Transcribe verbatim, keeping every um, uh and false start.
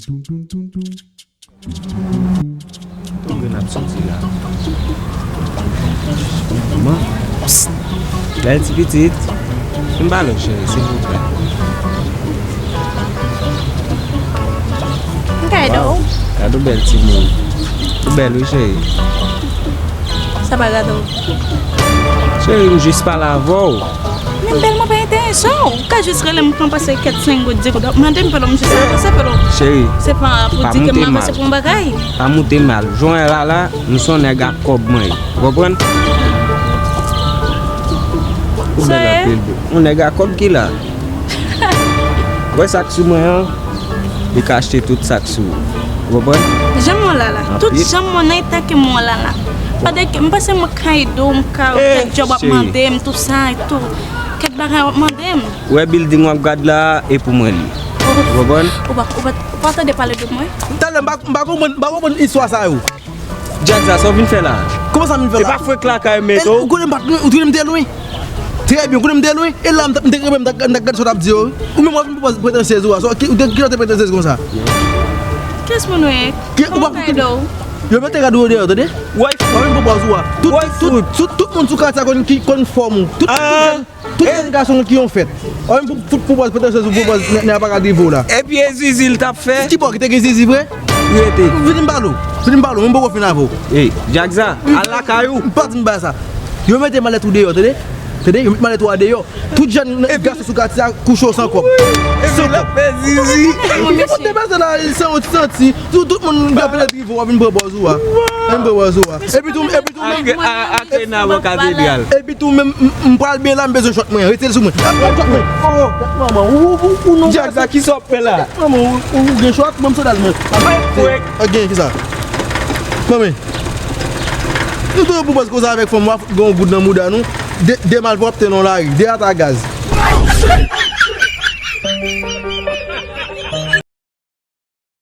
Tonbe n ap soti la. Kòman? Bèl ti pitit. M ba nou cheri, silvouplè. M ka ede w? Gade w bèl timoun. Ou bèl wi cheri. Sa pa gade w. Cheri, m jis pale avè w. Men bèl mwen pa enterese w. Ou ka jis rele m pou m pase kèt senk goud, di goud. W ap mande m pèlò, m jis avanse pèlò. Cheri, se pa pou di ke m avanse pou yon bagay. Pa moute mal. Jan w wè la la, m se yon nèg a kòb mwen ye. Ou konprann? Ou bèl anpil, bro. Yon nèg a kòb ki la. Wè sa k sou mwen an? Li ka achte tout sa k sou ou. Ou konprann? Jan m wè w la la. Tout jan m wè w nan eta ke m wè w la la. Pandan ke m panse mwen ka ede w, m ka fè djòb w ap mande m, tou sa e tou. Kèk bagay w ap mande m. Ou wè building w ap gad la, e pou mwen li. Ou konprann? Ou pa, ou pa, ou pa tande pale de mwen? Talè m pa, m pa konprann, m pa konprann istwa sa yo. Jackza, sa w vin fè la? Kòman sa m vin fè la? E pa frenk lakay m mete w. Ou konnen m pa t lwen, ou konnen m te lwen. Trè byen, ou konnen m te lwen. E la, m t ap, m te kanpe, m t ap, m t ap gade sa w t ap di yo. Ou menm w ap vin pran pretansyèz ou a. Sa w, ki, ou te, ki jan w te pretansyèz konsa? Kiyès moun ou ye? Kòman m ka ede w? Yo mete rad ou deyò, tande? W ap vin pran pòz ou a. Tout, tout, tout, tout moun sou katye a konn ki, konn fòm ou. Tout, tout jèn Tout jèn gason ki yon fèt. Ou menm pou, pou, pou pòz pretansyèz ou pou pòz nè, nè a pa ka drive w la. Epi e zizi l t ap fè? Ki bò ki te gen zizi vre? Rete. Vini m pale w. Vini m pale w. Mwen m poko fin avè w. Ey, Jackza, al lakay ou. M pa di m bay sa. Yo mete malèt ou deyò, tande? Tande? Yo mete malèt ou a deyò. Tout jèn gason sou katye a kouche w san kòb. Epi l ap fè zizi. Ki kote pase la, santi, santi. Tout, tout moun k ap vin drive w, w ap vin pran pòz ou a. Vin pran pòz ou a. Epi tou, epi tou, Ak, a, ak Rena bò katedral. Epi tou menm, m, m pral byen la, m bezwen chòt mwen. Rete l sou mwen. Ap pran chòt mwen. Oh, oh, manman, ou, ou, ou non. Jackza, ki sa w ap fè la? Manman, ou, ou gen chòt, ban m sandal mwen. Ay, fwèk. Ok, ki sa? Manman. Nou tou pou pòz koze avèk fanm, w ap fout gen yon goud nan mouda nou. De, de malpwòpte nan lari, de ata gaz.